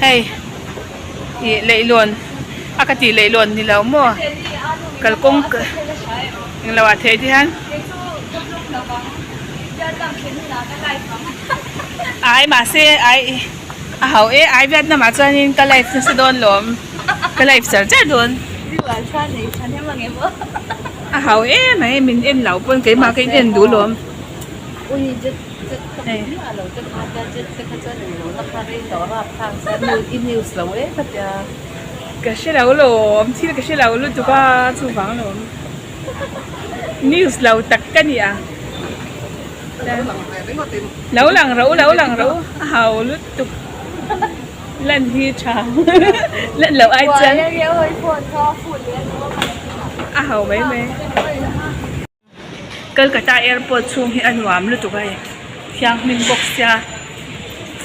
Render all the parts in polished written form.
Hei ih leihlawn a ka tih leihlawn ni lo maw kalkawng englo ah theih te hian ai mahse ai a ho e ai Vietnam ah chuanin ka live nasa dawn lawm ka live char char dawn a ho em mai min en loh pawn keimah ka in en duh lawm. Ka hre lo lawm thil ka hre lo lutuk a chuvang lawm news lo tak ka ni a lo lang ro lo lang ro a hau lutuk lan hi tha lan loh ai chuan a hau mai mai. Kolkata airport chhung hi a nuam lutuk a hei thianghlim bawk sia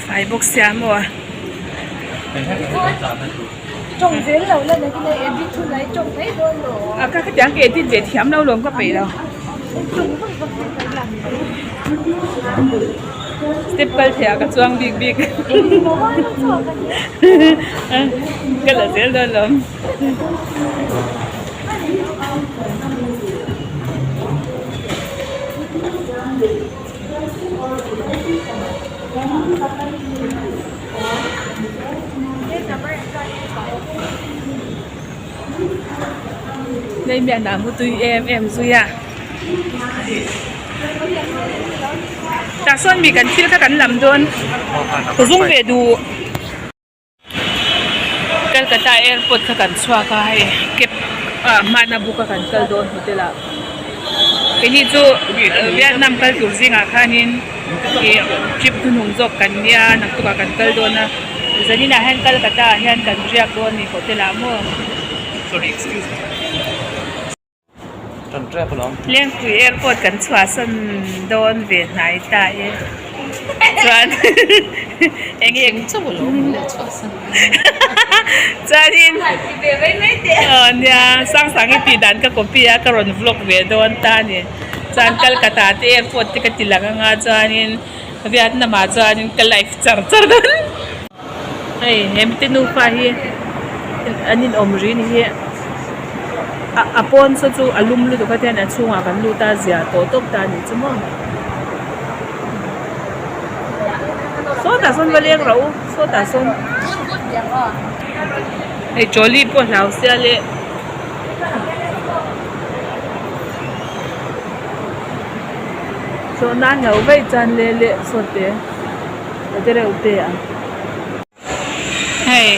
fai bawk sia maw. A ka khatiang ka edit ve thiam lo lawm ka peih lo step kal theih ah ka chuang bik bik ka la zel dawn lawm. Lei mian ah mutui em em zui a tah sawn mi kan thil kha kan lam dawn ka zung ve duh. Calcutta airport kha kan chhuak a hei cab ah hmana book a kan kal dawn hotel ah keini chu Vietnam kal tur zingah khanin ih trip hnuhnung zawk kan nia naktukah kan kal dawn a zaninah hian Calcutta ah hian kan riak dawn a ni hotel ah maw. Lengpui airport kan chhuahsan dawn ve hnai ta e chuan eng eng chuanin aw nia Sangsangi tih dan ka copy a ka rawn vlog ve dawn ta a ni chuan Kolkata te airport te ka ti lang anga chuanin Vietnam ah chuanin ka live char char dawn hei he mite nufa hi an inawm ri ni hi a pawn saw chu a lum lutuk a tihian a chhungah kan lut a zia tawh tawp ta a nih chu maw sawtah sawn va leng rawh u sawtah sawn hei trolley pawh hlau sia le zawhna an lo vaih chuan le leh sawte. A te reuh te a. Hei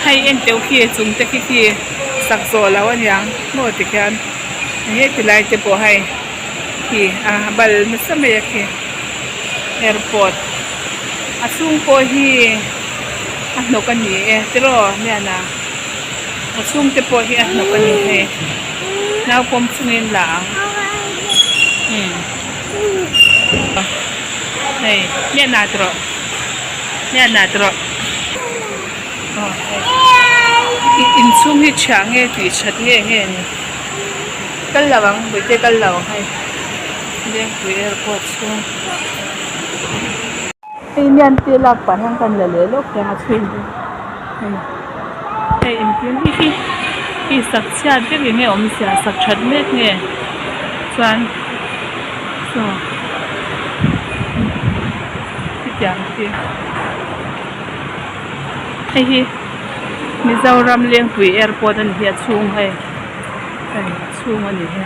hei en teuh khi chung te khi khi sak zawh loh aniang maw tikhian enge ti lai te pawh hei khi a bal nasa mai a khi airport a chhung pawh hi a hnawk a ni e tiraw Miana a chhung te pawh hi a hnawk a ni hei naupawm chungin la ang umm. Hei miah nat rawh miah nat rawh aw hei inchhung hi chhia nge tih that nge nge ni kal lo ang puite kal lo ang hei Lengpui airport chhung hei mian te lak pah hian kan la leh lawk hian a chhung hi hei hei engtin hi hi hi sak chhiat vek enge awmzia sak that mek nge chuan. Saw hetiang khi hei hi Mizoram Lengpui airport a ni hi a chhung hei hei a chhung a ni hi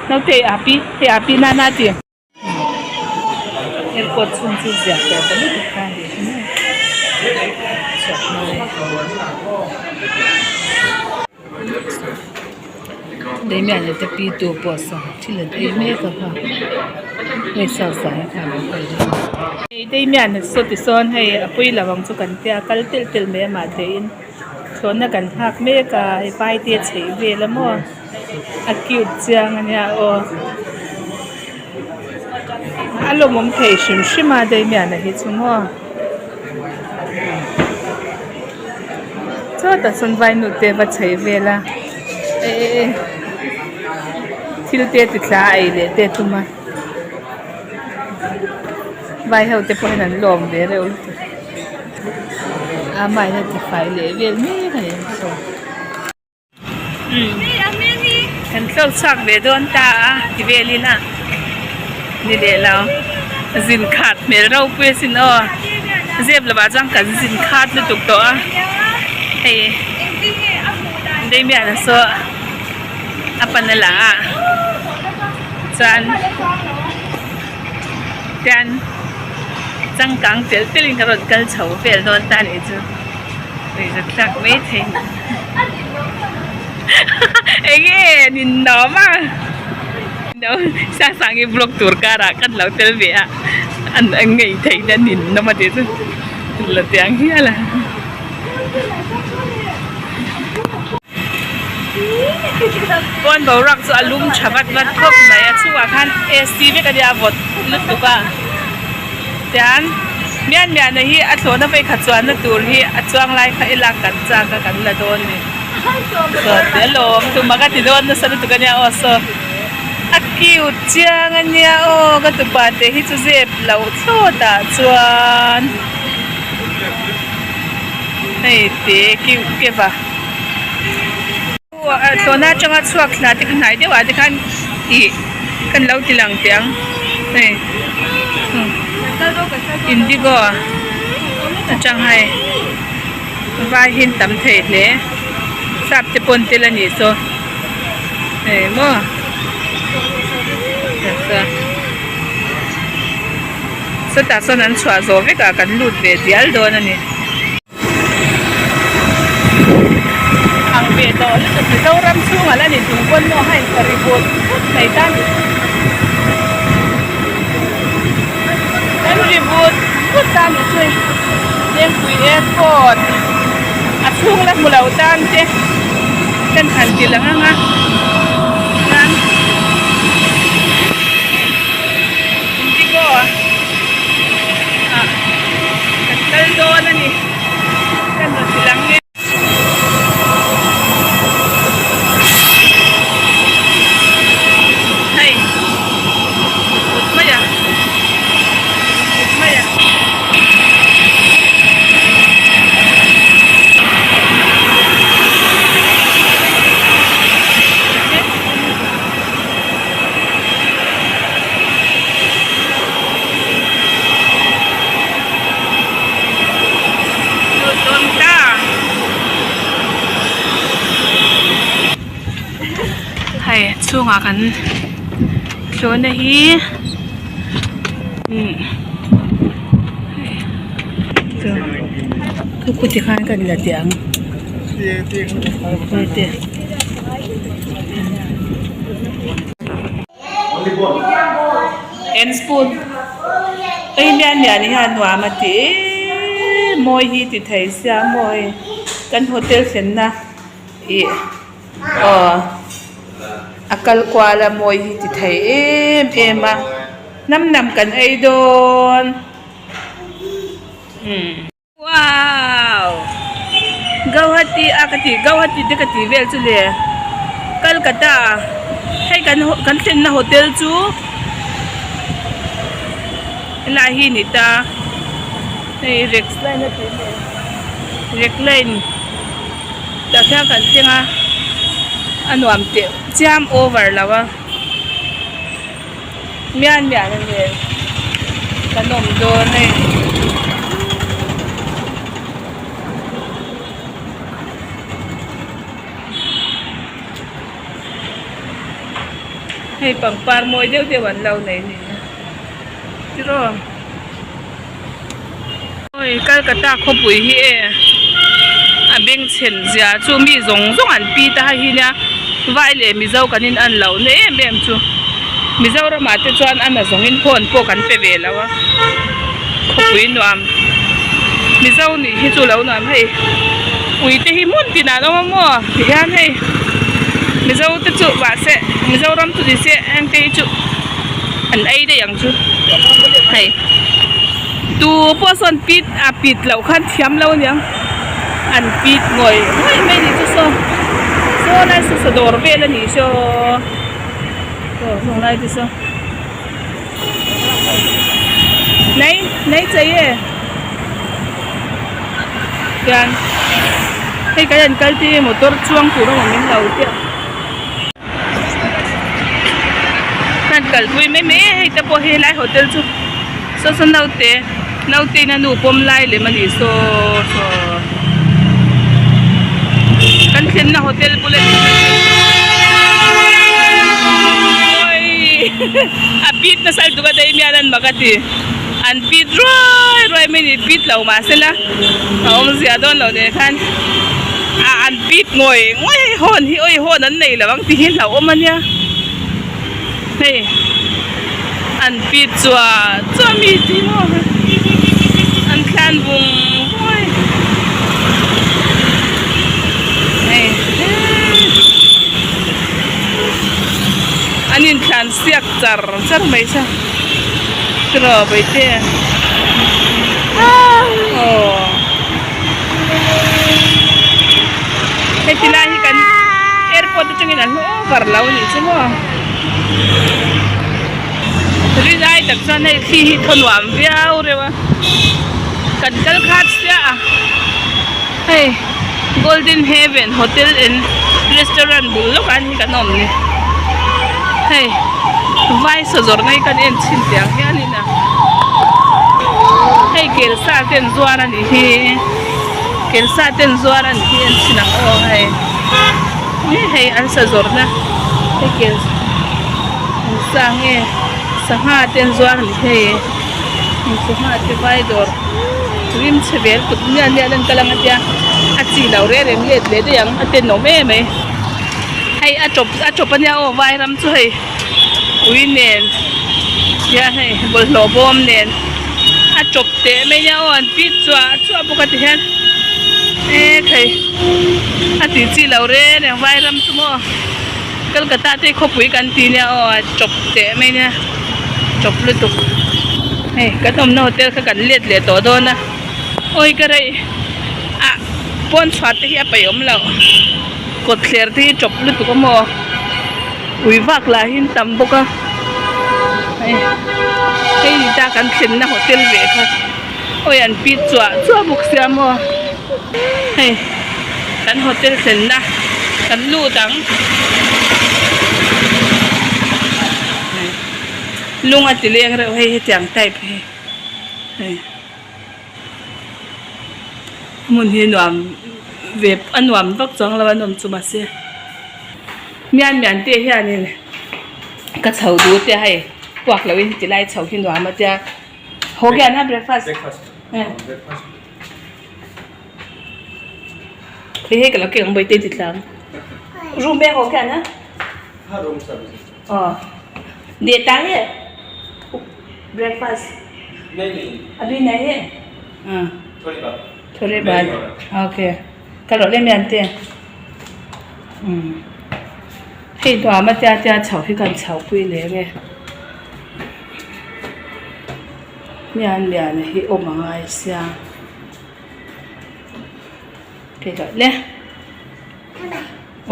naute a pi hei a pi nana a ti airport chhung chu ziah tawh ta lutuk kha a ni hi maw chhuah hmel e. Damian te pi tu pawh saw thil an ei mek a kha hei saw saw hi kha alo kal dawn a ni Damian saw ti sawn hei a pui lo ang chu kan tia kal telh telh mai a mah theihin thlawhna kan nghak mek a hei vai te a chheih vel a maw a cute chiang a nia aw a lawmawm thei hrim hrim a Damian a hi chu maw. Chutah sawn vainu te va chei vel a eh thil te ti tla a ei leh te a tum a vai ho te pawh hian an lawm ve reuh lutuk. Amahin a tifai leh vel mek a ni saw. Kan tlawk chhuak ve dawn ta a ti vel ila ni leh lo zin khat hmel ropui asin aw zep lovah chuan kan zin khat lutuk tawh a hei Damian-a saw a pan a lang a chuan tian changkang telh telh in ka rawn kal chho vel dawn ta anih chu. Nuihzat thlak mai thei enge nin nawm a Sangsangi vlog tur karah kan lo tel ve a an ngei thei na nin nawm a tih chu la tiang hial a. Pawn boruak chu a lum tha vat vat khawp mai a chhungah khan AC vek a nia vawt lutuk a. Tian mian miana hi a thlawhna vei khat chuanna tur hi a chuang lai kha i lak kan chak a kan la dawn ni. Saw ti alawm tuma ka ti dawn nasa lutuk ania aw saw a cute chiang ania aw ka tupa te hi chu zep loh thlawt ah chuan hei te cute keuh a. Thlawhna atanga chhuak thla te kha hnai deuh ah te khan ih kan lo ti lang teh ang hei indigo atang hei vai hi an tam thei hle sap te pawn tel a nih saw hei maw sawtah sawn an chhuah zawh vek ah kan lut ve dial dawn a ni. Ang ve tawh lutuk Mizoram chhungah la ni chung pawn maw hei ka ri vut vut mai ta ni. Kan ri vut vut ta ni chu hei Lengpui airport a chhung la hmu lo tan te kan han ti lang ang a chuan Indigo ah kan kal dawn a ni kan rawn ti lang nge. Hei kut mai a kut mai a. Hei chhungah kan thlawhna hi umm chu tikhan kan la teh ang En spoon ei mian mian hian nuam a ti em mawi hi ti thei sia mawi kan hotel thlenna ih aw a kal kual a mawi hi ti thei em em a hnam hnam kan ei dawn umm. Wow! Gauhati a ka ti Gauhati te ka ti vel chu le Calcutta hei kan kan thlenna hotel chu helai hi ni ta hei rex line a tih hmel rek line tah khian kan thleng a a nuam teh chiam over lo a. Mian mian a nen kan awm dawn hei. Hei pangpar mawi deuh deuh an lo nei ni a tiraw awi Calcutta khawpui hi e a bengchhen zia chu mi zawng zawng an pi ta hi nia vai leh mizo kan in an lo na em em chu Mizoramah te chuan a na zawng in phone pawh kan pe ve lo a khawpui nuam mizo nih hi chu lo nuam hei ui te hi hmun tinah an awm a maw tihian hei mizo te chu mahse Mizoram chu ni se heng te hi chu an ei daih ang chu hei tu pawh sawn pit a pit loh khan thiam lo aniang an pit ngawih ngawih mai anih chu saw saw lai saw saw dawr vel anih saw aw saw lai te saw nei nei chei e. Khian hei kan han kal te motor chuang tur emaw min lo tia kan kalpui mai mai a hei te pawh hi helai hotel chu saw saw naute naute in a nu pawm lai lem a ni saw saw kan thlenna hotel bula a pit nasa lutuk a daimian an mak a ti. An pit ruai ruai mai ni pit lo mahsela a awmzia dawn lo nen khan ah an pit ngawih ngawih hei hawn hi awi hawn an nei lo ang tih hi hlauhawm a nia hei an pit chuah chuah mi tih maw an thlan vung vung a hei an inthlan siak char char mai sa. Tiraw Bawihtê aw heti lai hi kan airport atangin a hlu over lo anih chu maw rinai tak chuan hei thli hi thaw nuam viau reuh a kan kal khat chiah a hei golden heaven hotel and restaurant bul lawkah an hi kan awm ni hei vai saw zawrhna hi kan en chhin teh ang hianin a hei kelsa te an zuar a nih hi kelsa te an zuar a nih hi en chhin ang aw hei hei an sa zawrhna hei kel sa nge sangha te an zuar a ni hei. Sangha te vai dawr rim chhe vel kut mial mial an kal ang a tia a chi lo reng reng let leh daih ang a tenawm em mai hei a tawp a tawp ania aw vai ram chu hei ui nen hian hei bawlhhlawh bawm nen a tawp teh mai ania aw an pit chuah chuah bawk a ti hian e thei a tih chi lo reng reng vai ram chu maw. Kolkata te khawpui kan ti nia aw a chawp teh mai nia chawp lutuk hei kan awmna hotel kha kan let leh tawh dawn a awi ka rei ah pawn chhuat te hi a paih awm loh kawt thler te hi chawp lutuk a maw ui vak lah hi an tam bawk a hei hei ni ta kan thlenna hotel ve kha awi an pit chuah chuah bawk sia maw. Hei kan hotel thlenna kan lut ang lung a ti leng reuh hei hetiang type hi hei hmun hi nuam ve a nuam vak chuang lo a nawm chu mahse mian mian te hianin ka chho duh te hei puak loin heti lai chho hi nuam a tia haw hian a breakfast Hei hei ka lo keng ang bawihte ti tlang room e haw khian a aw deta he breakfast abhi nahi he thore baad okay ka rawh lem hian te hei nuam a tia tia chho hi kan chho pui leh nge. Mian lian hi awm a ngai sia kei lah le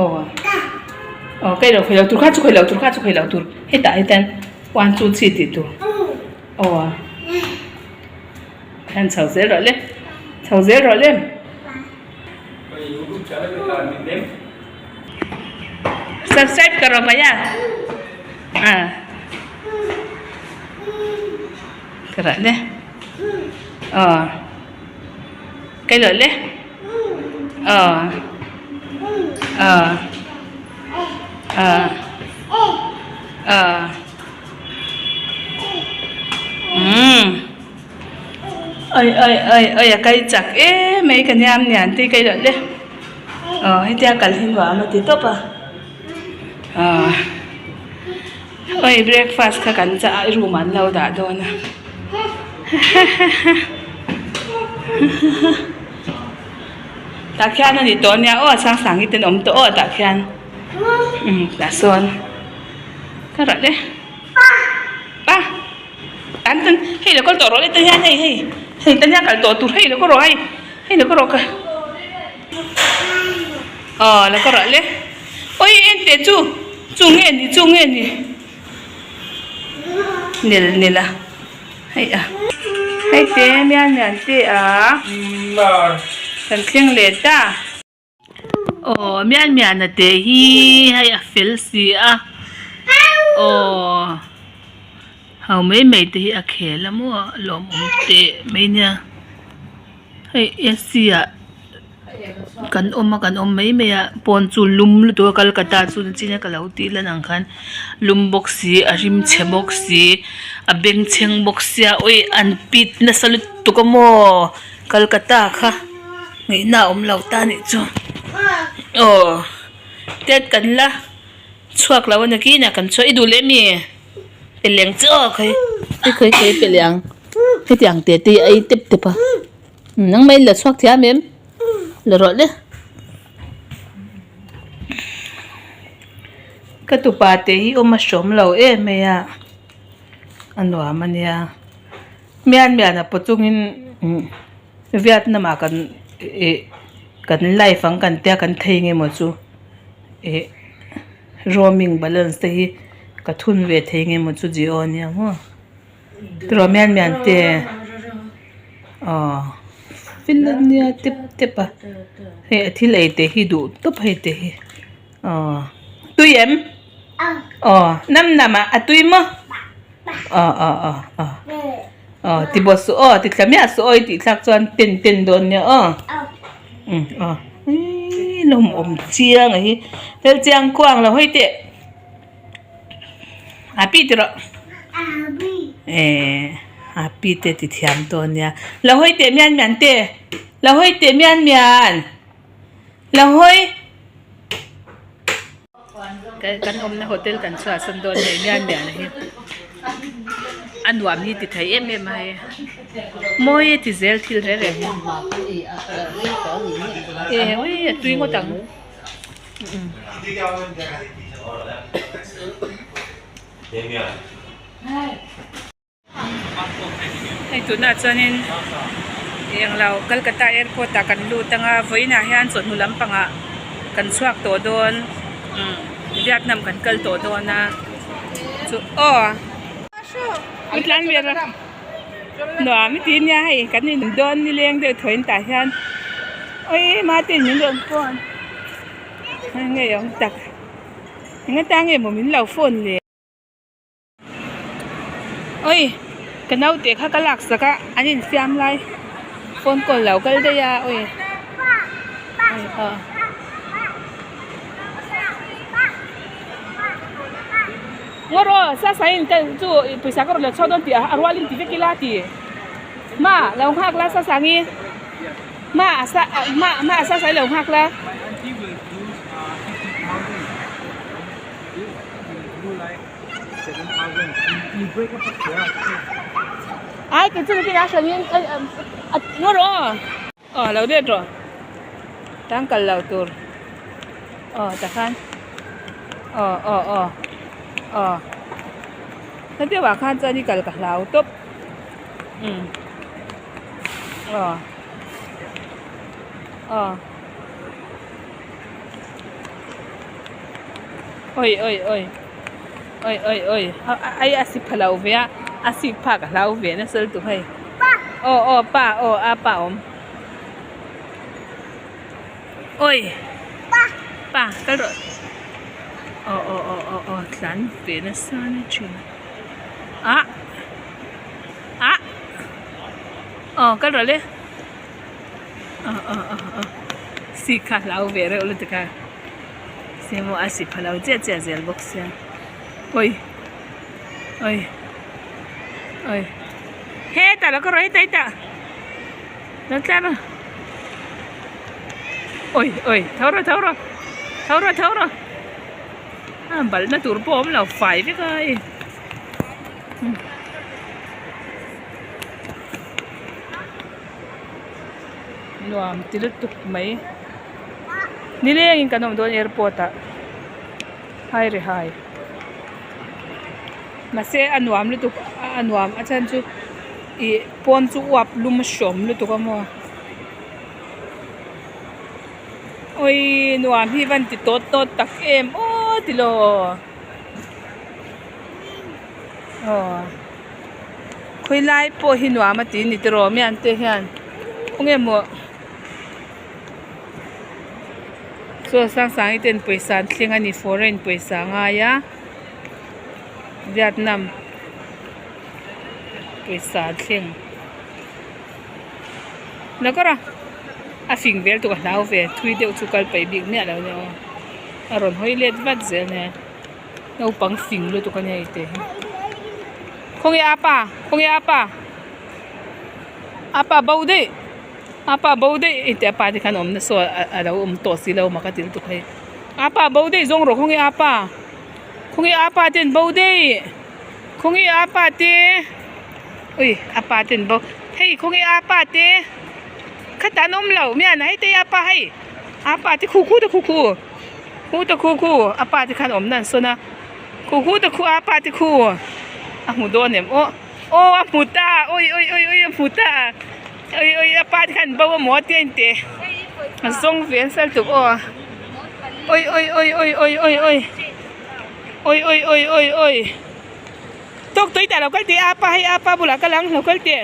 aw aw kei lo khawi lo tur kha chu khawi lo tur kha chu khawi lo tur hetah hian one two three tih tur aw hian chho zel rawh le chho zel rawh le. Subscribe karo bhaiya ah kara le aw kailo le aw aw aw aw umm oi oi oi oi a kai chak em mai ka niam nian te kailo le aw hetia kal hi nuam a ti tawp a aw oi breakfast kha kan chah a room ah an lo dah dawn a tah khian a ni tawh ania aw sang sang hi ten awm tawh aw tah khian umm tah sawn ka rawh le pa tan tan hei lo kal tawh rawh le ta hian hei hei hei ta hian kal tawh tur hei lo ka rawh hei hei lo ka rawh ka. Aw la ka rawh le awi en teh chu chu nge ni chu nge ni nel nel a hei a hei te mial mial te a. Kan thleng leh ta. Aw mian mian a te hi hei a fel si a aw ho mai mai te hi a khel a maw lawmawm teh mai nia hei A_C ah kan awm a kan awm mai mai a pawn chu lum lutuk a Kolkata chu chin a ka lo tih lan ang khan lum bawk si a rim chhe bawk si a bengchheng bawk sia awi an pit nasa lutuk a maw Kolkata kha. Ngaihna a awm lo ta nih chu aw tet kan la chhuak lo a ni kinah kan chhuak i duh leh mi pe leng chu aw khawi khawi khawi pe leh ang hetiang te te hi a ei tep tep a nangmah in la chhuak thiam em la rawh le ka tupa te hi awm a hrawm lo em mai a a nuam a nia mian mian a paw chungin. Vietnam ah kan ih kan live ang kan tia kan thei nge maw chu ih roaming balance te hi ka thun ve thei nge maw chu jio ania maw tiraw mian mian te aw feel ania tep tep a hei a thil ei te hi duh tawp hei te hi aw tui em aw nam nam ah a tui maw aw aw aw aw. Aw ti bawh suh aw ti thla miah suh aw i tih thlak chuan ten ten dawn nia aw umm aw iiii lawmawm chiang a hi fel chiang kuang lo hawi teh a pi ti rawh eh a pi te ti thiam dawn nia lo hawi teh mian mian te lo hawi teh mian mian lo hawi. Kan awmna hotel kan chhuah sawn dawn hei mian mian hi a nuam hi ti thei em em a hei mawi a ti zel thil reng reng hi e ui a tui ngawt ang. Hei tunah chuanin englo Calcutta airport ah kan lut anga vawiinah hian chawhnu lampangah kan chhuak tawh dawn umm Vietnam kan kal tawh dawn a chu aw u tlan ber a nuam i ti nia hei kan in dawn ni leng deuh thaw in tah hian awii mate in min rawn phone ngei awm tak eng atang nge maw min lo phone le. Oi ka naute kha ka lak sak a an infiam lai phone call lo kal daih a oi aw ngaw rawh sa sai in kal chu pawisa ka rawn la chhuak dawn tih a rual in ti vek ila ti ma lo nghak la sa sangi ma sa ma ma sa sai lo nghak la. Ai kei chu nikin a hran in a ngaw rawh aw aw lo let rawh tang kal lo tur aw takhan aw aw aw aw hetiang ah khan chuan i kal ka hlau tawp umm aw aw. Oi oi oi oi oi oi ai a si pha lo ve a a si phak a hlau ve nasa lutuk hei aw aw pa aw a pa awm oi pa kal rawh aw aw aw aw aw tlan ve nasa ni thin ah ah aw kal rawh le. Aw aw aw aw si kha hlau ve reuh lutuk a simu a si pha lo chiah chiah zel bawk sia awi awi awi hetah lo ka rawn hetah hetah lo tlar a awi awi tho rawh tho rawh tho rawh tho rawh a balhna tur pawh a awm lo fai vek a hei. Nuam ti lutuk mai nilengin kan awm dawn airport ah hai ri hai mahse a nuam lutuk a nuam a chhan chu ih pawn chu uap lum hrawm lutuk a maw awii nuam hi van ti tawt tawt tak em aw tilo aw. Khawilai pawh hi nuam a ti ni tiraw mian te hian khawnge maw. Saw Sangsangi ten pawisa an thleng a ni foreign pawisa a ngai a Vietnam pawisa an thleng la kawr a a fing vel tuk a hlau ve thui deuh chu kal peih bik miah lo nia aw a rawn hawi let vat zel nia naupang fing lutuk a nia hei te hi khawnge apa khawnge apa apa bo daih. A pa bo daih hei te a pa te khan awm nasa a lo awm tawh si lo mak a ti lutuk hei a pa bo daih zawng rawh khawnge a pa khawnge a pa ten bo daih khawnge a pa te ui a pa ten bo hei khawnge a pa te khatah an awm lo mian a hei te a pa hei a pa te khu khu te khu khu khu te khu khu a pa te khan awmna an sawn a khu khu te khu a pa te khu a hmu dawn em aw aw a hmu ta ui ui ui ui a hmu ta. Ui ui a pa te khan bo a maw tia inte a zawng ve nasa lutuk aw ui ui ui ui ui ui ui ui ui ui ui ui tawk tawih tah lo kal teh a pa hei a pa bulah kal ang lo kal teh.